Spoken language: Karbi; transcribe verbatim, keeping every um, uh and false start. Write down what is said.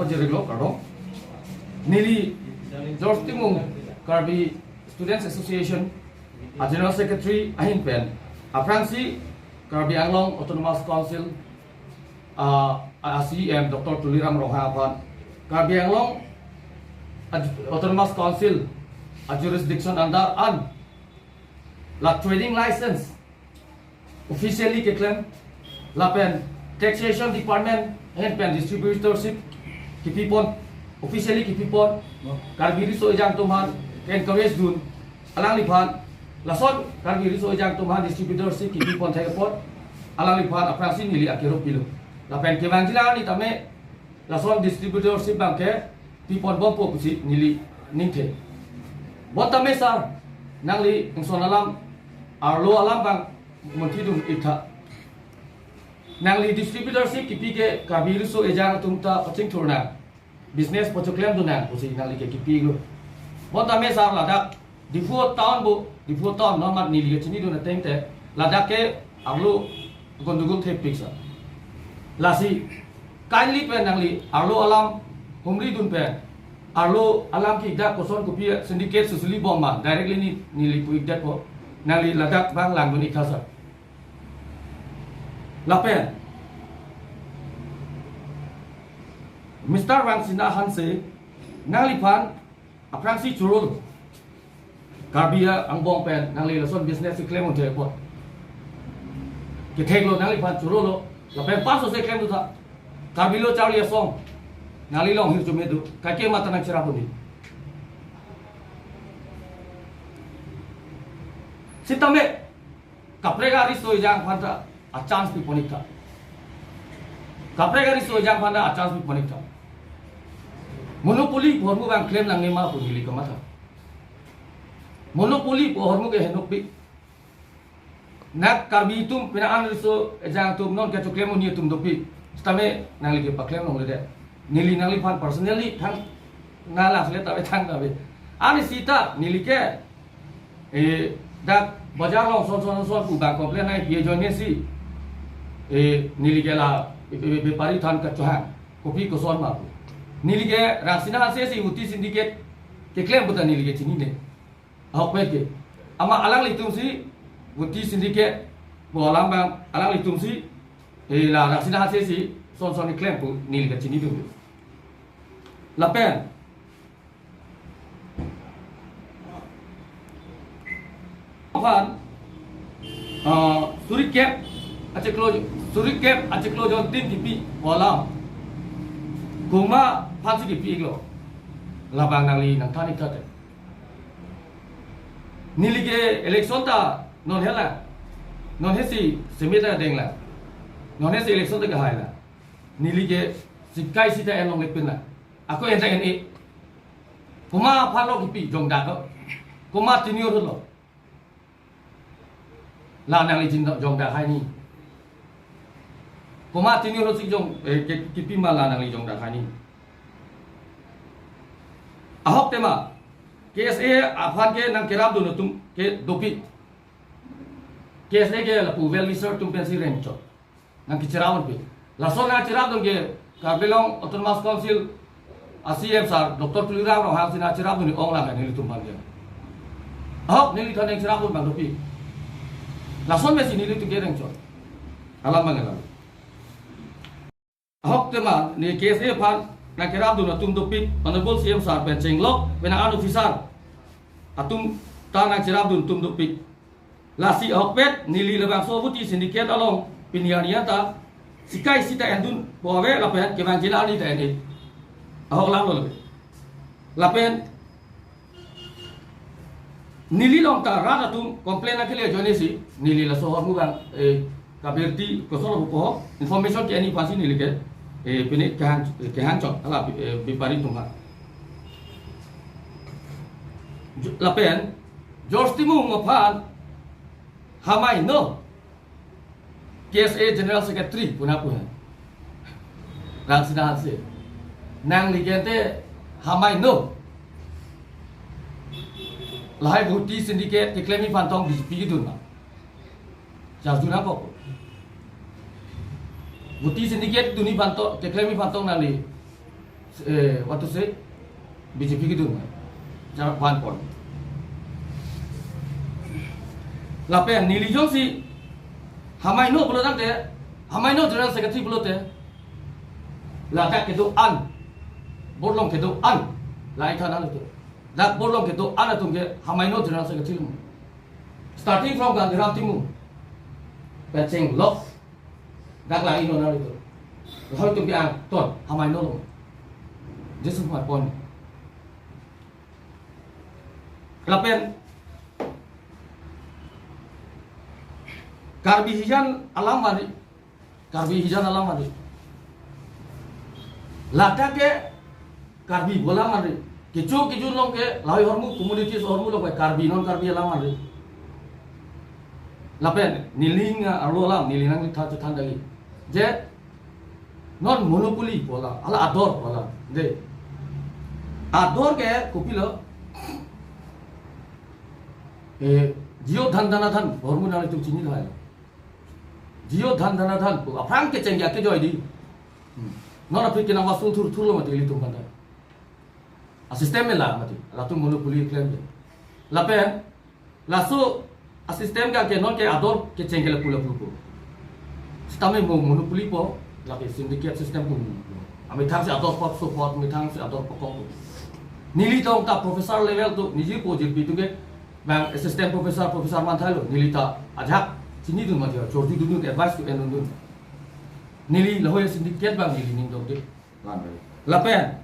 Jiriklo kardom. Neli George Timung, Karbi Students Association a General Secretary ahin pen aphrangsi Karbi Anglong Autonomous Council a, a C E M Doctor Tuliram Ronghang aphan Karbi Anglong a, Autonomous Council a jurisdiction under an la trading license officially keklem lapen taxation department ahin pen distributorship kipipon, officially kipipon, Karbi riso ejang atum aphan encourage dun, alangliphan lason Karbi riso ejang atum aphan distributorship kipipon thek apot alangliphan aphrangsi neli akero pilo. Lapen kevangji lang ani tame lason distributorship abang ke pipon bompo pusi neli ningthe. Bonta me sir, nangli ingson alam, arlo alam abang munthi dun-ik tha. Nangli distributorship kipi ke Karbi riso ejang atum ta pachingthur nang, business pachoklem dun nang pusi nangli ke kipi lo. Bonta me sir, ladak Diphu town bo, Diphu town non mat neli ke chinidun ateng te, ladak ke arlo gondogol thepik sir. Lasi kindly pen nangli arlo alam humri dun pen, arlo alam ke dak koson kopi syndicate susuli bom ma, directly ni neli pu-ik detpo, nangli ladak abang lang dun-ik tha sir. Lapen Mister Rangsina Hanse, nangliphan aphrangsi chorolo. Karbi angbong pen nangli lason business keklem un-e apot ketheklo, nangliphan chorolo. Lapen paso se klem dun tha. Karbi lo charli asong, nangli long hirjume do. Kaike mata nangcherap un-e. Sitame kaprek ariso ejang aphan ta a chance pipon-ik tha. Kaprek ariso ejang aphan ta a chance pipon-ik tha. Monopoly pu ahormu abang klem nangne ma pu neli kamatha. Monopoly pu ahormu ke henokpik. Nak Karbi atum penang an riso ejang atum non kechoklem un-e atum dopik. Sitame nangli ke paklem longledet. Neli nangliphan personally thangnat le tave thangnat ave. Ani sita neli ke, eh, dak bajar along son son son pu abang complain nangpi ajoine si, eh, neli ke la, eh, eh, bepari aphan kachohang. Kopi koson ma pu. Neli ke Rangsina Hanse si Vuti syndicate keklem pu ta neli ke chinine. Ahokpet ke. Amat alanglitum si Vuti syndicate pu alam abang, alanglitum si, eh, la Rangsina Hanse si son son keklem pu neli ke chinidun. Lapen aphan, ah, suri kep achiklo, suri kep achiklo jon tin kipi pu alam komat aphansi kipi-iklo, labang nangli nangthan-ik tha te. Neli ke election ta non he la, non he si semi ta deng la, non he si election ta kehai la. Neli ke sikai sita en longle pin la. Ako en ta en-e. Komat aphan lo kipi, jongdak ko. Komat tenure lo. La nangli chin jongdak hai ni. Komat tenure lo si jong, eh, ke, kipi ma la nangli jongdak hai ni. Ahok tema, K S A aphan ke nangkerapdun atum ke dopik. K S A ke lapu well wisher atum pensi rengchot. Nangkecherap unpi. Lason nangcherapdun ke Karbi Anglong Autonomous Council a C E M sir Doctor Tuliram Ronghang si nangcherapdun ong lang nelitum aphan ke. Ahok neli than nangcherapdun abang dopik. Lason pensi nelitum ke rengchot. Alam abang alam. Ahok tema ne K S A aphan nangkerapdun atum dopik, Honorable C M sir pen chenglok, penang an officer atum ta nangcherapdun atum dopik. Lasi ahokpet neli labangso Vuti syndicate along pini arni an ta sikai sita endun pu ave lapen kevangji lang arni ta en-e. Ahok lang lo lapen. Lapen neli along ta rat atum complain nangkele ajoine si neli laso ahormu abang, eh, kabirti koson lo pu information ke-en-ik aphansi neli ke, eh, pine kehang, kehangchot hala, eh, bepari atum ha. Jo-, lapen George Timung aphan hamai no K S A General Secretary puna pu he. Rangsina Hanse. Nangli ke te hamai no. Lahai Vuti syndicate keklem-ik aphan tong B J P kedun ma. Jas dun nangkok. Vuti syndicate dunji aphan tong, keklem-ik aphan tong nangli Eh, what to say? B J P kedun. Jang one point. Lapen neli jongsi hamaino pulo tangte, hamaino General Secretary pulote, ladak kedo-an, bor along kedo-an, lahai than an itu. Dak bor along kedo-an atum ke hamaino General Secretary lo. Starting from Gandhiram Timung, Pecheng Lok, dak lahai non an itu. Lahai atum ke angton, hamaino lo. This is my point. Lapen Karbi hijan alam mari, Karbi hijan alam mari. Ladak ke Karbi pu alam mari. Kecho kecho along ke lahai ahormu, communities ahormu along ke Karbi, non Karbi alam mari. Lapen neli arlo alam, neli nangli tha chethan dagi. Je non monopoly pu alam, hala ador pu alam. De. Ador ke kopilo? Eh, Jio Dhan Dhana Dhan, ahormu nanglitum chinilo hai. Jio Dhan Dhana Dhan pu aphrang kecheng ke akejoi di. Hmm. Non aphi ke nang wasul thurthur lo mati ilitum aphanta. A system me la mati. Latum monopoly klem de. Lapen laso a system ke, ke non ke ador kecheng ke lapu lapu po. Sitame mo monopoly po, lake syndicate system pu. Amethang si ador pot support, amethang si ador pokok po. Neli tong ta professor level atum, niji po jirpi atum ke bang assistant professor, professor man thailo, neli ta ajak chinidun mati, chorjudun dun, advice to endun dun. Neli lahai syndicate bang neli ning dok de. Lapen